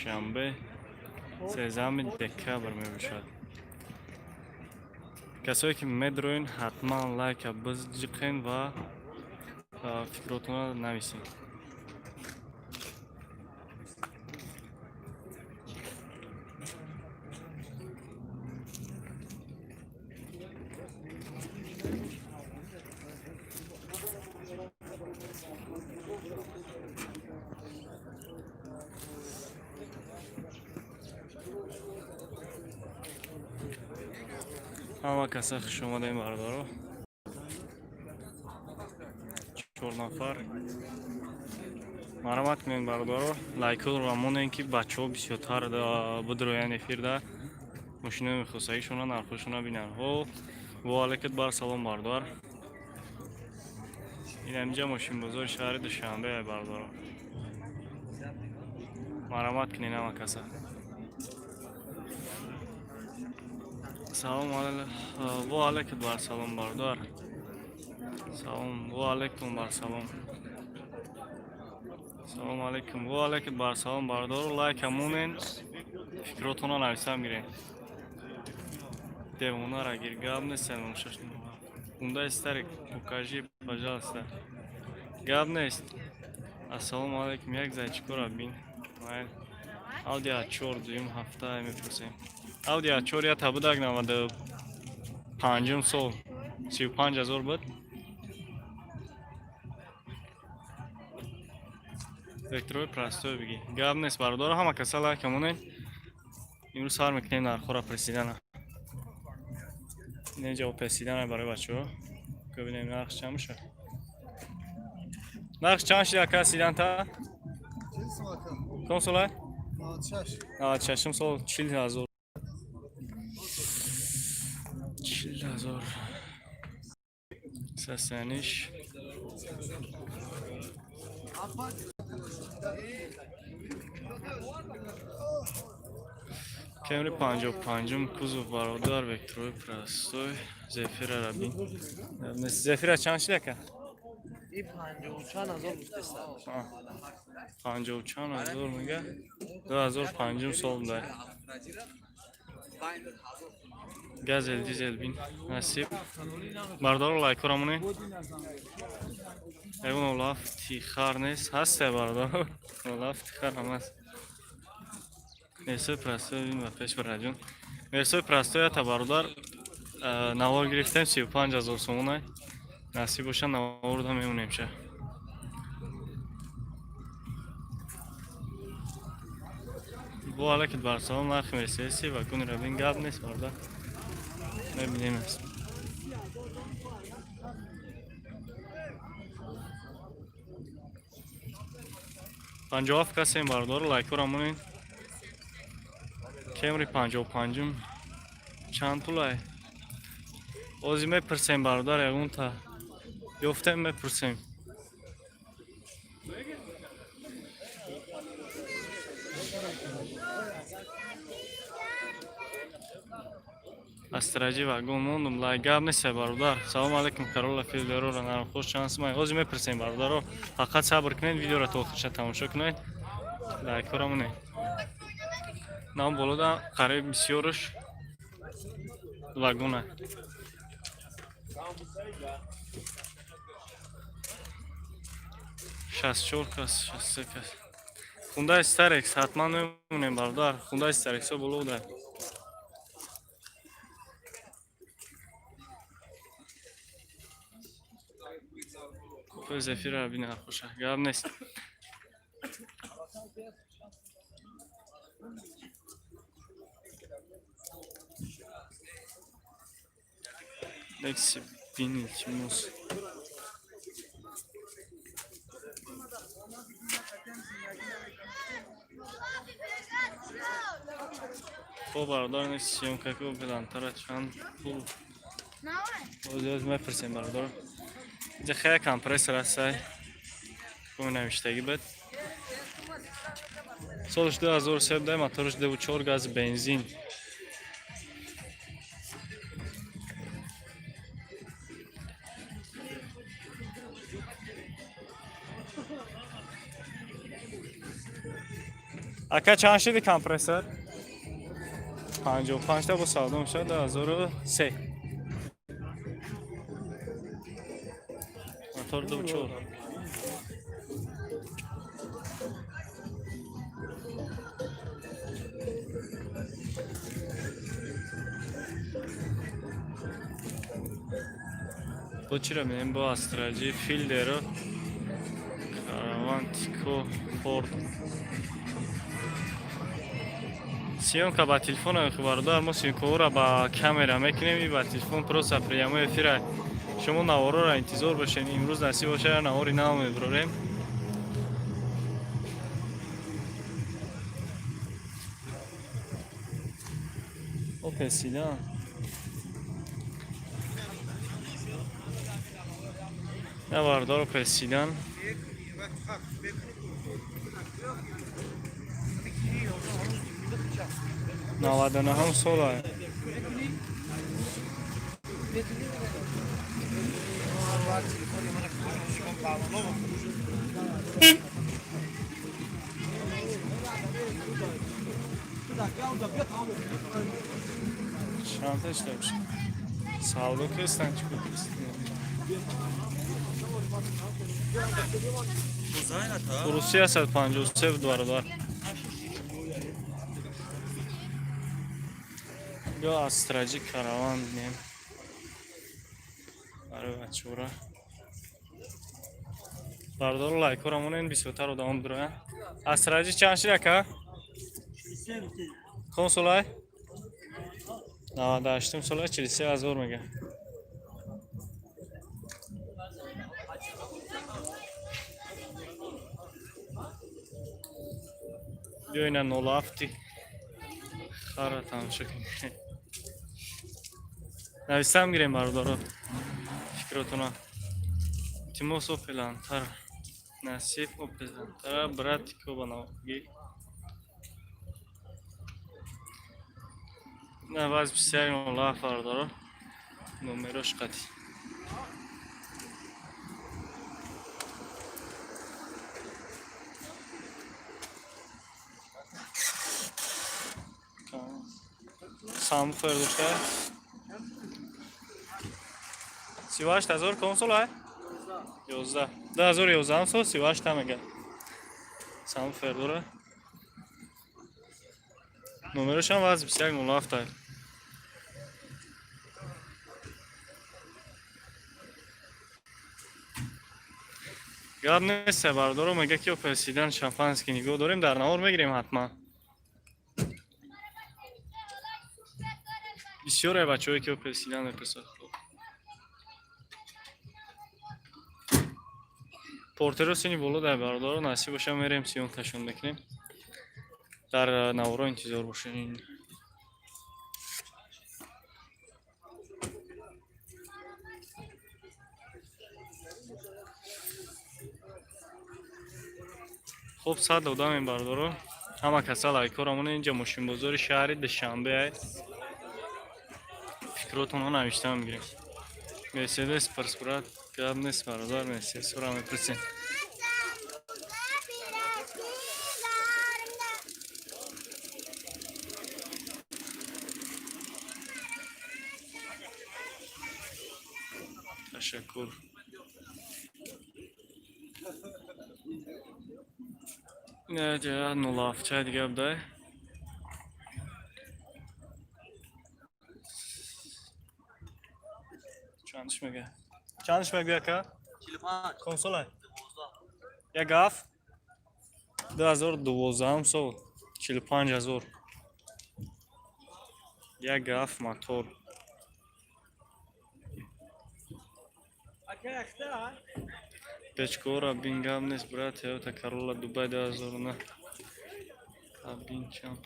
Душанбе, 13 декабр мебошад. Касое ки медроен, ҳатман лайка биҷиқен ва фикротонро нависед. Ҳама каса хуш омадаем, бародаро. Чор нафар. Марҳамат кунед, бародаро, лайкҳоро монем, ки бачаҳо бисёртар бидроянд эфирда, мошинои мехостагишона, нархҳошона бинанд. Ҳо, во алайкат бар салом, бародар. Ин ҳаминҷа мошинбозори шаҳри Душанбе, бародаро. Марҳамат кунед ҳама каса. Салом, во алайкат бар салом, бародар. Салом, во алайкум бар салом. Салом алайкум, во алайкат бар салом, бародаро. Лайка монен, фикротонро нависам гирен. Девонара гир, гап нест. Хундай Старик, покажи, пожалуйста. Гап нест. Ассалому алайкум, як зайчикора бин. Ауди А4 дуюм ҳафта мепурсем. Ауди А4 я табудак 95-ум сол, 35 000 буд. Векторои простой бигӣ. Гап нест, бародаро, ҳама каса лайка монед. Имрӯз сар мекунем нархҳоро пресидана. Инҷа пресидана барои бачаҳо. Бибинем, нарх чанд мешавад. Нарх чанд шид, ака, седанта? Кадом сола? 96-ум сол, 40 000. 40 000. Состояниш. Кемри 55-ум кузов, бародар, векторои простой. Зефира бин. Зефира чанд шид, ака? И панҷоҳу чанд ҳазор гуфтеста. Панҷоҳу чанд ҳазор мега. 2005-ум сол буда. Газел дизел бин. Насиб. Бародаро, лайкҳоро монед. Ягон олафти хар нест. Ҳасте, бародаро. Олафти хар ҳам ҳаст. Мерсои простой бин ба пеш, бараҷон. Мерсои простой ята, бародар, навор гирифтем, 35 000 сомона. Насиб боша, наворда мемонем ша. Бо алакат бар салом, нархи Мерседеси вагонро бин. Гап нест, бародар. Мебинем аст. 57 касем, бародаро, лайкҳоро монед. Кемри 55-ум чанд пулай? Ози мепурсем, бародар, ягонта ёфтем, мепурсем. Астраҷи вагон мондум, лай, гап нест, бародар. Салому алайкум, Карола филдерора нархош чанд сумай? Ози мепурсем, бародаро, фақат сабр кунед, видеоро то охирша тамошо кунед, лайкҳоро монед. Нам болода қариб бисёрш вагона. 64 кас, 63 кас. Хундай Старекс ҳатман мемонем, бародар. Хундай Старексҳо боло буда. Купе Зефира бин, нархоша. Гап нест. Лекси бин, илтимос. Хоб, бародар, нест, съёмка ки Опел чанд пул? Ози мепурсем, бародар. Инҷа хеле компрессор ҳастай. Куми навиштагӣ буд. Солаш 2017, мотораш 2.4, газ, бензин. Ака, чанд шиди компрессор? 55 та бо савдо мешавад, 2003. Мотор 2.4. Бо чиро мебинем? Бо Астраҷи, Филдеро, Караван, Тико, Форд. Съёмка ба телефон, бародар, мо съёмкаҳоро ба камера мекунем и ба телефон просто прямой эфира. Шумо наворора интизор бошед, имрӯз насиб бошад, навори нав мебурорем. Опел Седан. На, бародар, Опел Седан. 99-ҳам сола. Чанда иштабиш? Савдо кестан, чӣ кор? Русия 153 буд, бародар. Ё Астраҷи, Караван бинем барои бачора. Бародару, лайкора монен, бисёртар одамон бироян. Астраҷи чанд шид, ака? Кон солай? 98-ум солай, 43 000 мега. Биё, ина нолафти хара тамошо кунед. Нависам гирем, бародаро, фикротона. Тимос, Опел Антара. Насиб, Опел Антара, братико, банаги. На ваз 21 07, бародаро. Номерош қати. Самбуфер дошта. 38 000 консол ай? 11. 2011 сол 38 та мега. Самбуфер дора. Номерошам ваз 21 07 ай. Гап нест, бародаро, мега ки Опел Седан шампанский нигоҳ дорем, дар навор мегирем ҳатман. Бисёре бачаҳое ки Опел Седан мепурсад. Портеро сини боло дар, бародаро, насиб боша, мерем, съёмкашон мекунем. Дар наворо интизор бошед. Хуб, 100 одамем, бародаро. Ҳама каса лайкҳоро монед. Инҷа мошинбозори шаҳри Душанбе ай. Фикротонро навишта мегирем. Мерседес пурс, брат. Гап нест, бародар, Мерседесро мепурсем. Ташаккур. Нулафчай дига будай. Чандиш мега? Чандиш мега, ака? 45. Консолай? Як гаф? 2012 сол, 45 ҳазор. Як гаф мотор. Печкора бин, гап нест, брат, Toyota Corolla Дубай 2009. Кабин чанд?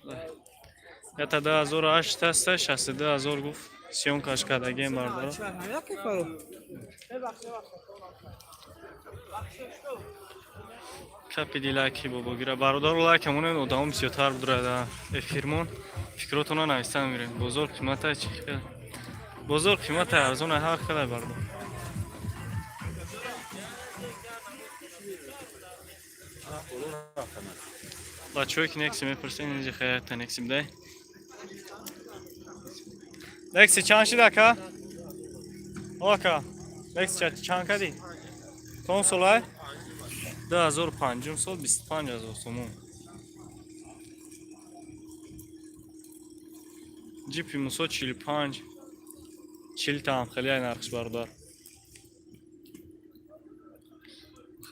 Ята 2008 аста, 62 ҳазор гуфт. Съёмкаш кардагем, бародаро. Капиди лайки бобогира. Бародаро, лайк ҳамонен, одамо бисёртар будра эфирмон. Фикротонро нависта мегирем. Бозор қимата чӣ хел? Бозор қимата арзона, ҳар хелай, бародар. Бачаҳое ки Некси мепурсен, инҷа хаята Некси бидай. Некси чанд шид, ака? О, ака, Некси чанд кадӣ? Кадом солай? 2005 сол, 25 000 сомон. Ҷипи Мусо 45, 40 таам хеле ай нархш, бародар.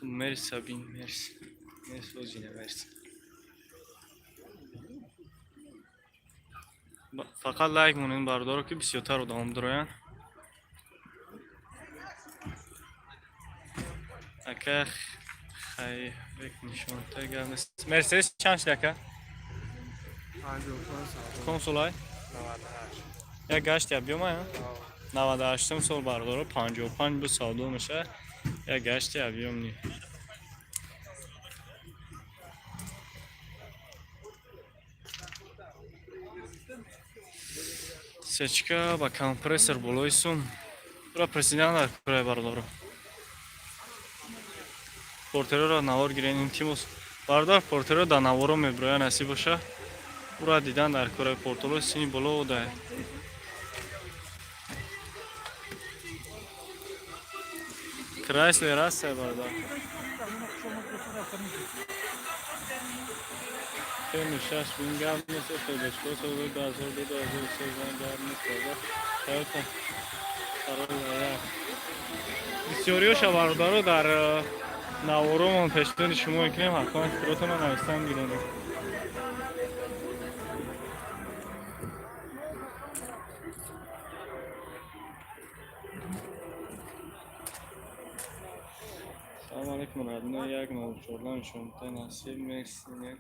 Мерса бин, мерс, мерс озина, мерс. Фақат лайк монед, бародаро, ки бисёртар одамон бироянд. Ака, хайбек нишонта гап нест. Мерседес чанд шид, ака? Кадом солай? Як гашт я биёмай? 98-ум сол, бародаро, 55 бу савдо меша. Як гашти объёмный. Сечка ба компрессор болои сум. Тура президент дар курай, бародаро. Портероро навор гирен, интимос. Бародар, портеро дар наворо меброя, насиб боша. Ура дидан дар курай портоло сини боло одай. Крайслер аст, бародар. Хеле шаш бин гап нест, Опел соли 2002, 2013 гап нест, бародар. Тойота Королла як. Бисёриёша, бародаро, дар наворомон пешниҳоди шумо мекунем, ҳатман фикротонро навистан гиред. Салом алейкум, родной, як нол чорда нишонта насиб, мерси, не.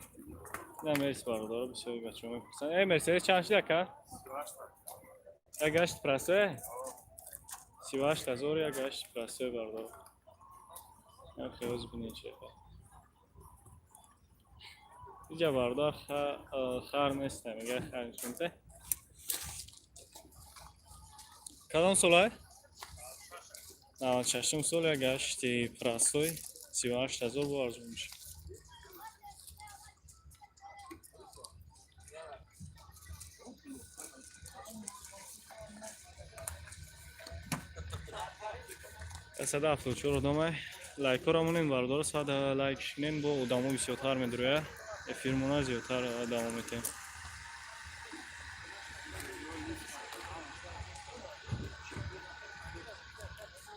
На мерси, бародаро, бисёри бачаҳо мепурсанд. Э, Мерседес чанд шид, ака? Як гашт простой? 38 000 як гашт простой, бародаро. Нархи ҳоз бинед чи. Иҷа, бародар, хар нест, мега хар нишонта. Кадом солай? 96-ум сол, як гашти простой 38 000 бо арзон мешавад. 174 одамай. Лайкҳоро монед, бародаро, 100 лайк шинен, бо одамо бисёртар медурояд. Эфирмона зиёдтар давом метиҳем.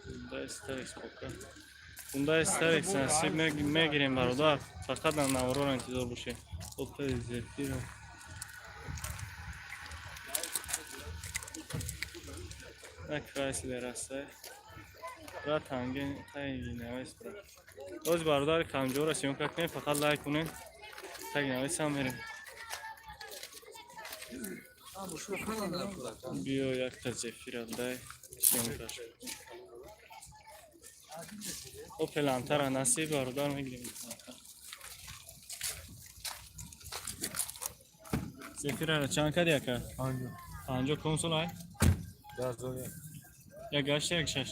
Хундай Старекс пока. Хундай Старекс насиб мегирем, бародар. Фақат дар наворора интизор бошед. Опел Зефира. На Крайслер аст. Брат, танги таги навис, брат. Боз, бародар, камҷоро съёмка кунем, фақат лайк кунем. Таги нависам мерем. Биё якта Зефира дай съёмкаш. Опел Антара насиб, бародар, мегирем. Зефираро чанд кади, ака? 50 консол ай? Як гашт, як шаш.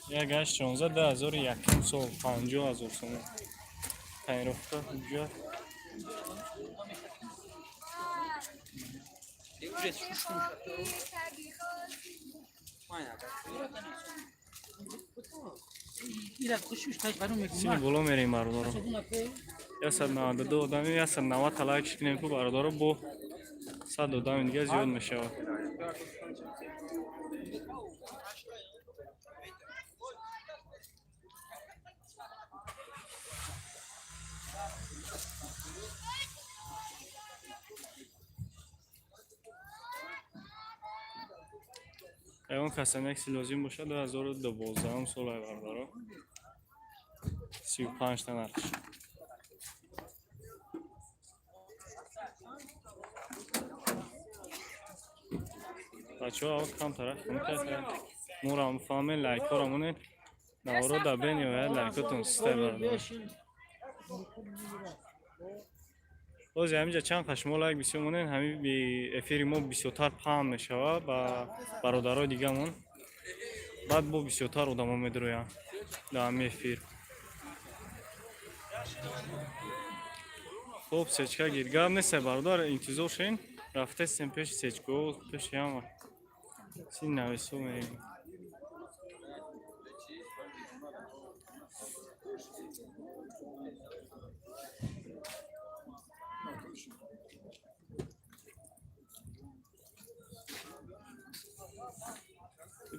Як гашт 16, 2001 сол, 50 000 сомон. Тонировка, ҳуҷҷат. Сини боло мерем, бародаро. 192 одами, 190 та лайк кунем ку, бародаро, бо 100 одами дига зиёд мешавад. Ягон каса Некси лозим бошад, 2012 солай, бародаро. 35 та нархш. Бачаҳо, ав камтара хунука моро фаҳмен, лайкҳоро монед. Наворо дар бениҳоят лайкотон систай, бародаро. Бози ҳаминҷа чанд қа шумо лайк бисёр монед, ҳамин эфири мо бисёртар паҳн мешавад ба бародарои дигамон. Баъд бо бисёртар одамо медуроянд дар ҳамин эфир. Хуб, сечка гир. Гап нест, бародар, интизор шин. Рафтестем пеши сечкаҳо, пеши ҳама. Си навесо мерем.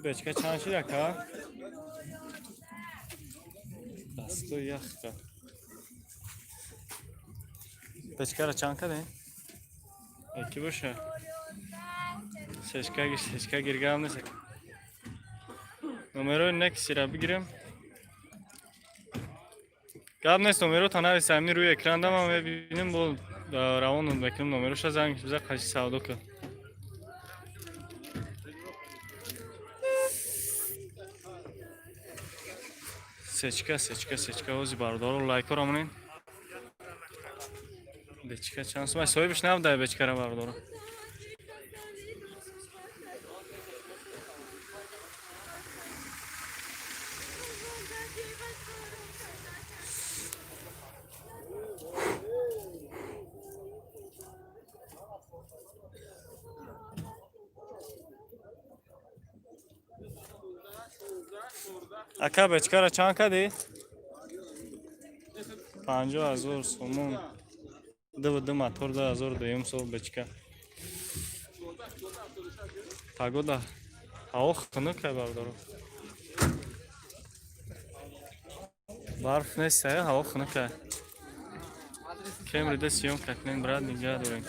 Бечка чанд шид, ака? Дасто яхта. Бечкара чанд кардем? Яки боша. Сечка гир, сечка гир, гап нест. Номерои Нексира бигирем. Гап нест, номеро та нависа, ҳамин рӯи экран дама мебинем, бо равон мекунем номероша, занг биза, қаши савдо кун. Сечка, сечка, сечка, ҳози бародаро лайкҳоро монед. Бечка чанд сум? Соҳибаш набудай бечкара, бародаро. Ака, бечкара чанд кардӣ? 50 000 сомон. ДВД мотор, 2002 сол бечка. Погода ҳаво хунук, бародаро. Барф нест, ҳаво хунук. Кемрида съёмка кунем, брат, нигаҳ дорем.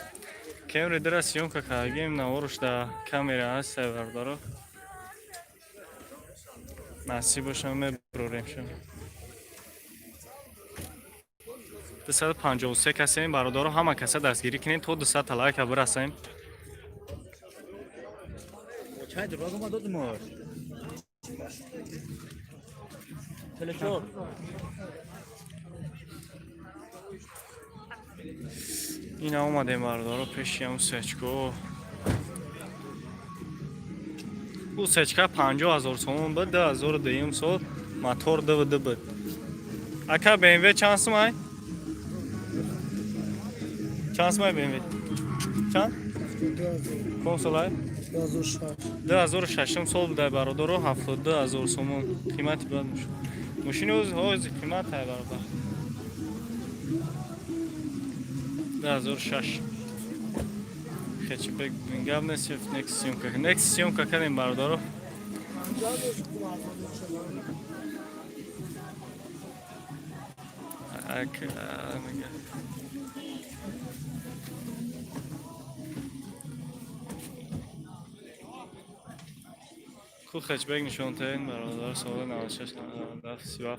Кемридара съёмка кардагем, наворуш да камера ҳаст, бародаро. Насиб бошам, мебурорем шумо. 253 касем, бародаро, ҳама каса дастгирӣ кунем, то 200 лайка бирасем. Чанд рӯз ма додем? 44. Ина омадем, бародаро, пеши ҳам сечко. Ӯ сечка 50 000 сомон буд, 2002 сол, мотор ДВД буд. Ака, БМВ чанд сумай? Чанд сумай БМВ? Чанд? Ком солай? 2006 сол будай, бародаро, 72 000 сомон. Қимати бад мошин. Мошини ҳози қимат ай, бародар. 2006. Хэтчбек гап нест, некс съёмка. Некс съёмка кардем, бародаро. Ак, мега. Ку хэтчбек нишон таин, бародар, соли 96, 97, 37.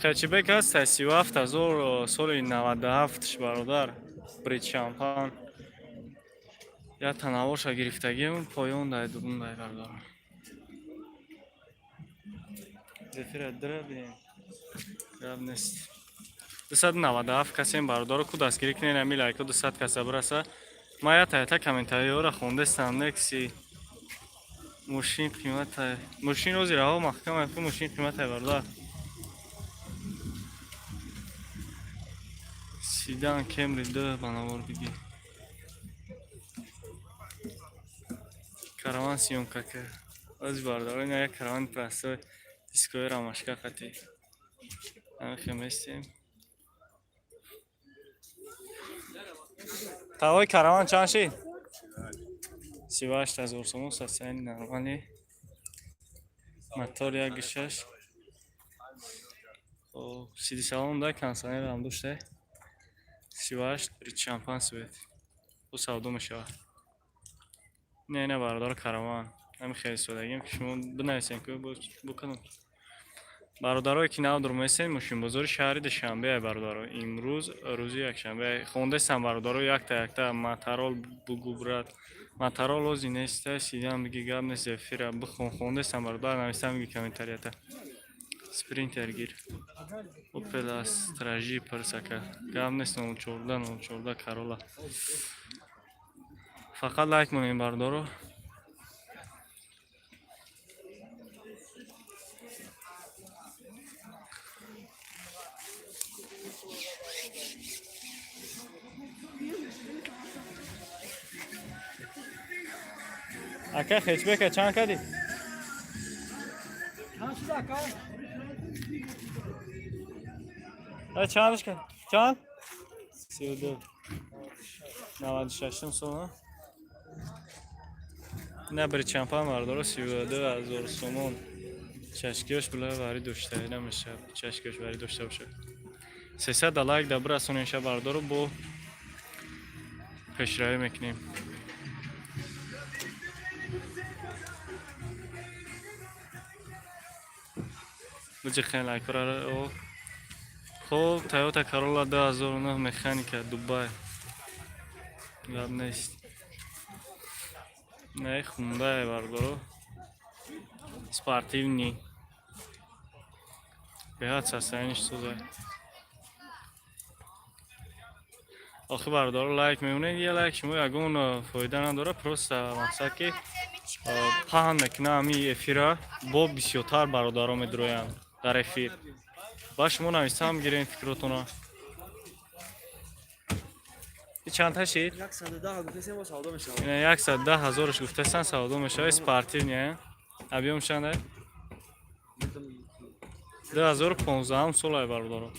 Хэтчбек ҳаст 37 000, соли 97, бародар. Брит шампан. Я танавоша гирифтагим, поён дай дубун дай, бародар. Зефира дра бинем. Гап нест. 297 касем, бародаро, ку дастгирӣ кунед, ами лайко 200 каса бираса. Ма я таята комментариёра хондестам, некси мошин қиматай. Мошин рози раҳо маҳкам ку мошин қиматай, бародар. Седан Кемри д ба навор бигӣ. Караван съёмка ка. Ози, бародаро, ина як каравани простой дискои рамашка қати. Ҳамин хеместем. Тавои караван чанд шид? 38 000 сомон, состояние нормальный. Мотор 1,6. Хоб, сиди салон да, кондиционер ҳам дошта. 38, брит шампан свет. Бо савдо мешавад. Не, не, бародар, караван. Ҳамин хеле содагим ки шумо бинависем ки букунам. Бародарое ки нав дурмесен, мошинбозори шаҳри Душанбе, бародаро. Имрӯз рӯзи якшанбе. Хондестам, бародаро, якта якта Моторол бугу, брат. Моторол ози неста, сидам биги, гап нест, Зефира бихон, хондестам, бародар, нависам биги комментарията. Спринтер гир. Опел Астра Ж пирсака. Гап нест, 04 04 Карола. Фақат лайк монем, бародаро. Ака, хэтчбека чанд кардӣ? А чандаш кардӣ? Чанд? 32. 96 сом. На бричампан, бардоро, 32 000 сомон. Чашкиёш була вари дошта намешавад. Чашкиёш вари дошта бошад. 300 лайк да бирасонем ша, бардоро, бо пешравӣ мекунем. Биҷиқен лайкора. Хоб, Тойота Corolla 2009, механика, Дубай. Гап нест. Не, Хундай, бардоро. Спортивный. Беҳад состояниш созай. Охи, бардоро, лайк мемонед, я лайк шумо ягон фоида надорад, просто мақсад ки паҳн мекуна ҳами эфира, бо бисёртар бародаро медуроянд дар эфир. Ба шумо нависам гирем фикротона. Чанд шид? 110 ҳазораш гуфтасан, савдо мешавад. Спортивный. Объём чанда? 2015 солай, бародаро.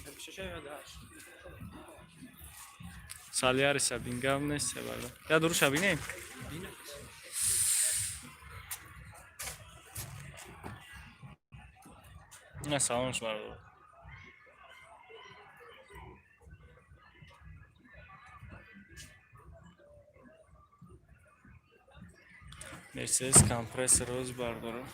Соляриса бингам нест, бародар. Я дуруша бинем. На салонш, бародар. Мерседес компрессор роз, бардоро.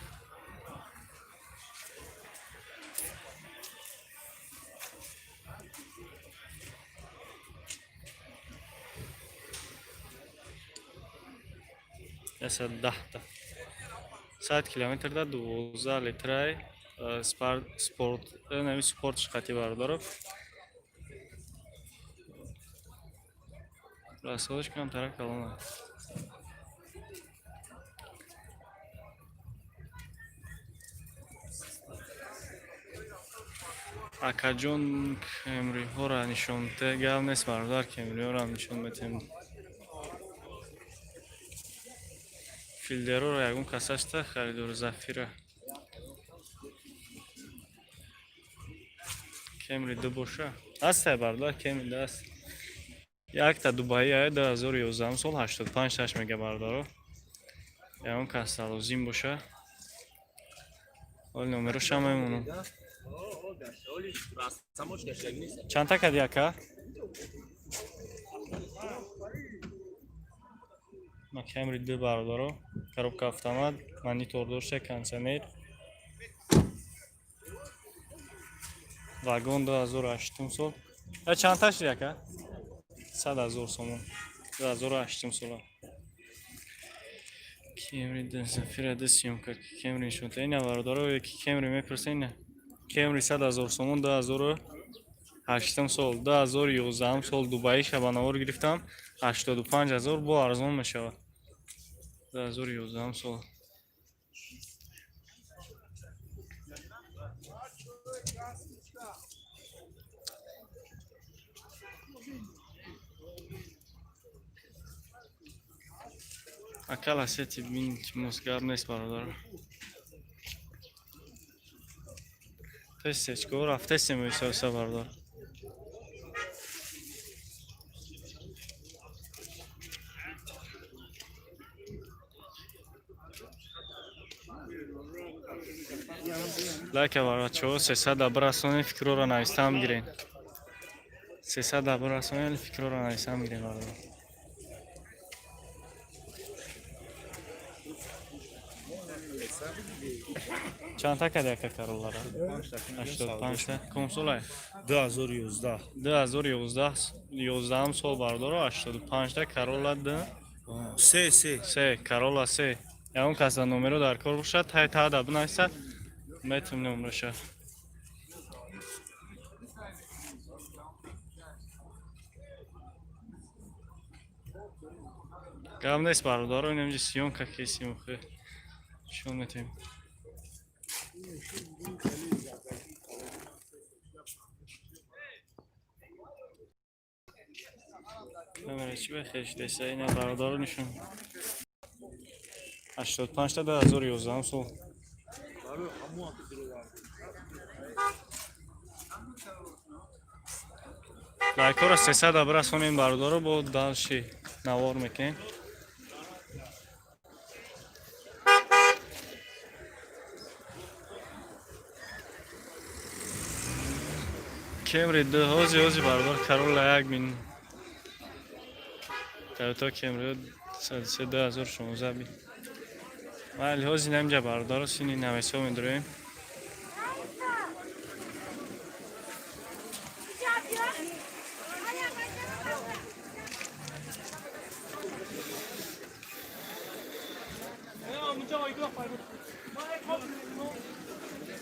110-та. 100 километрда 12 литрай, спорт, нави спорт шқати, бардоров. Расходаш камтара калона. Акаҷон, кемриҳоро нишон те. Гап нест, бародар, кемриҳоро нишон метем. Филдероро ягон кас ҳаста харидор? Зафира, Кемри ду боша ҳастай, бародар, Кемри ду аст. Якта Дубаи 2011 сол, 85 таш мега, бародаро. Ягон каса лозим боша, ҳоли номерошам мемонам. Чандта кади, ака? Ма Кемри ду, бародаро, коробка автомат, монитор дошта, кондиционер, вагон, 2008 сол. А чандта шуд, ака? 100 000 сомон, 2008 сола. Кемри ду, Зафира ду, съёмка Кемри нишонта. Ина, бародаро, ки Кемри мепурса, ина Кемри 100 000 сомон, 2008 сол, 2011 сол, Дубаи шабанавор гирифтам, 85 000, бо арзон мешавад. 2011 сол. Ака, Ласети бин, илтимос. Гап нест, бародар. Тестечко рафтестем оиса, бародар. Лайка, бачаҳо, 300 бирасонем, фикрҳоро навистам гирен. 300 бирасонем, фикрҳоро навистам гирен, бародар. Чандта кади, ака, Кароллара? 85-та. Ком солай? 2011. 2011, 11 сол, бародаро, 85-та Каролла д Се, се. Се, Каролла се. Ягон кас дар номеро дар кор бошад, тай тада бинависад, метавонем номероша. Гап нест, бародаро, инамҷи съёмка кесим, охи. Нишон метем. Камера чӣ бехеш деса, ина бародаро нишон. 85 та, 2011 сол. Лайкҳоро 300 бирасонем, бародаро, бо дальше навор мекунем. Кемри ду ҳози ҳози, бародар, Карола як мин, Тойота Кемри се 2016 би. Майли, ҳози намҷа, бародаро, сини навесо медроем.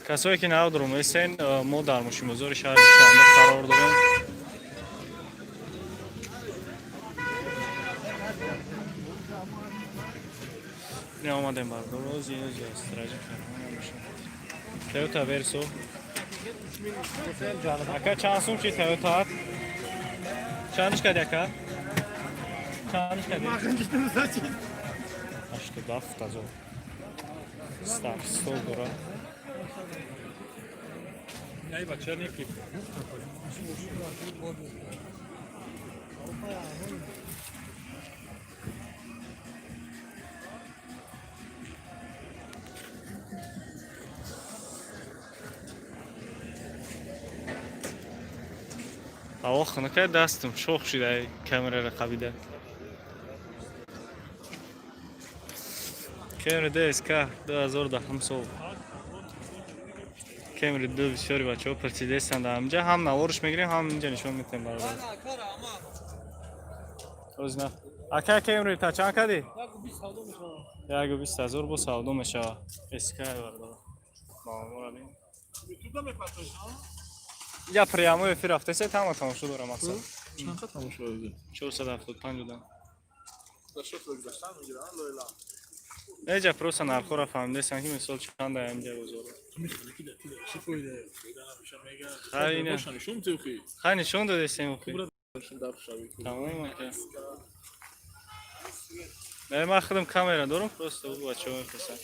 Касое ки нав дурумесен, мо дар мошинбозори шаҳри Душанбе қарор дорем. Не омадем, бародар, ози ози астраҷи Тойота Версо. Ака, чанд сум чи Тойота? Чандиш кади, ака? Чандиш кади? 87 000. Старт стол дора. Ай, бача, неки. Ҳаво хунукай, дастам шох шуда камерара қабида. Кемри ДСК 2010 сол. Кемри ду бисёри бачаҳо пурсидестанд. Ҳамҷа ҳам наворш мегирем, ҳам инҷа нишон метем, бародар. Озна. Ака, Кемри та чанд кади? 120 000 бо савдо мешава. СК, бародар. Маъмура бин. Я прямой эфир рафтасе, тама тамошо дорам, мақсад. Чанд тамошо дорӣ? 475 будам. Неҷа, просто нархҳоро фаҳмидестам, ки мисол чанд инҷа бозоро. Чӣ фоида? Фоида набоша, мега. Хай, не. Боша, нишон тӯхи. Хай, нишон додестем охи. Тамом. Тамом, ака. Не, ман худам камера дорам, просто ӯ бачаҳо мепурсанд.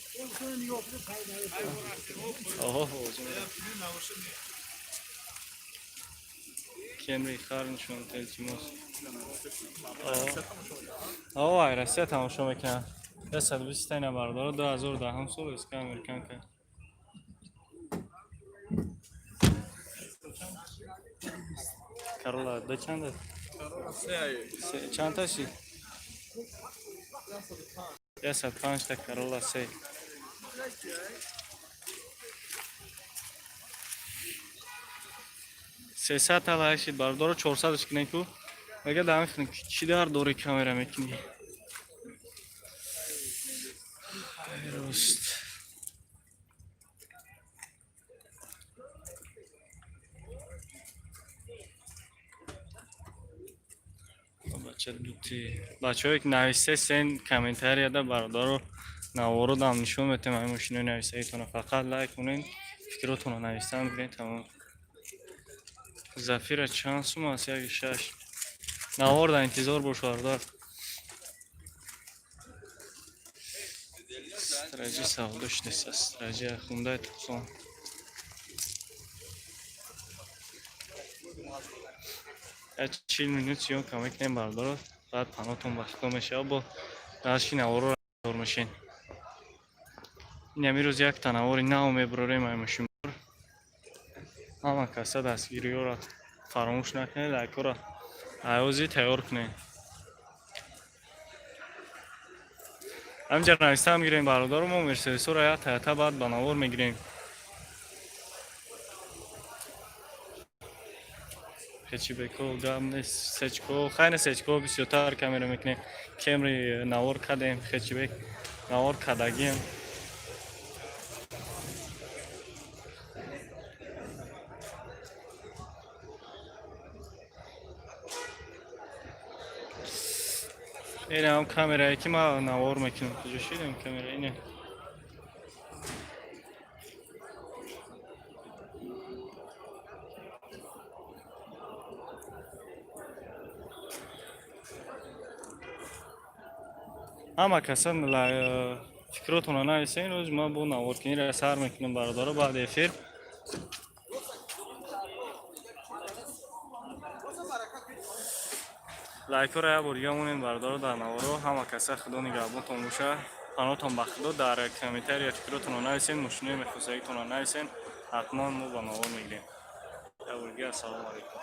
Оҳо, овоз меравад. Кемри хар нишон, илтимос. Оҳо, ай Россия тамошо мекунад. 120 тайна, бародаро, 2010 сол СК американка. Карола да чанд аст? Чанд та шид? 105 та Карола се. 300 та лайк шид, бародаро, 400 кунем ку. Мега дам кунем, чӣ дар дори камера мекунӣ? Рост. Бача дути. Бачаҳое ки нависесен комментарияда, бародаро, наворо дам нишон метем ҳамин мошинои нависагитона. Фақат лайк кунед, фикротонро навистан бигиред, тамом. Зафира чанд сум аст? Яки шаш. Навор дар интизор бош, бародар. Страҷи савдо шудест, страҷи хундай Тусон. Як 40 минут съёмка мекунем, бародаро, баъд паноҳтон ба худо мешавад, бо дашти наворо дор мешен. Ин ҳамин рӯз якта навори нав мебурорем ай мошинбор. Ҳама каса дастгириҳоро фаромӯш накунед, лайкҳоро айози тайёр кунед. Ҳаминҷа нависта мегирем, бародаро, мо мерседесҳоро як таята баъд ба навор мегирем. Хэтчбекҳо гап нест, сечко, хай не, сечко бисёртар камера мекунем. Кемри навор кардем, хэтчбек навор кардагием. Инам камерае ки ман навор мекунам. Куҷо шидам камера? Ине. Ҳама каса Фикротонро нависен. Рӯз ман бо наворкиниро сар мекунам, бародаро, баъди эфир. Лайкҳоро як бор дига монед, бародаро, дар наворо. Ҳама каса Худо нигаҳбонтон боша, паноҳтон ба Худо. Дар комментария фикротонро нависен, мошинои мехостагитонро нависен, ҳатман мо ба навор мегирем. Як бор дига ассалому алайкум.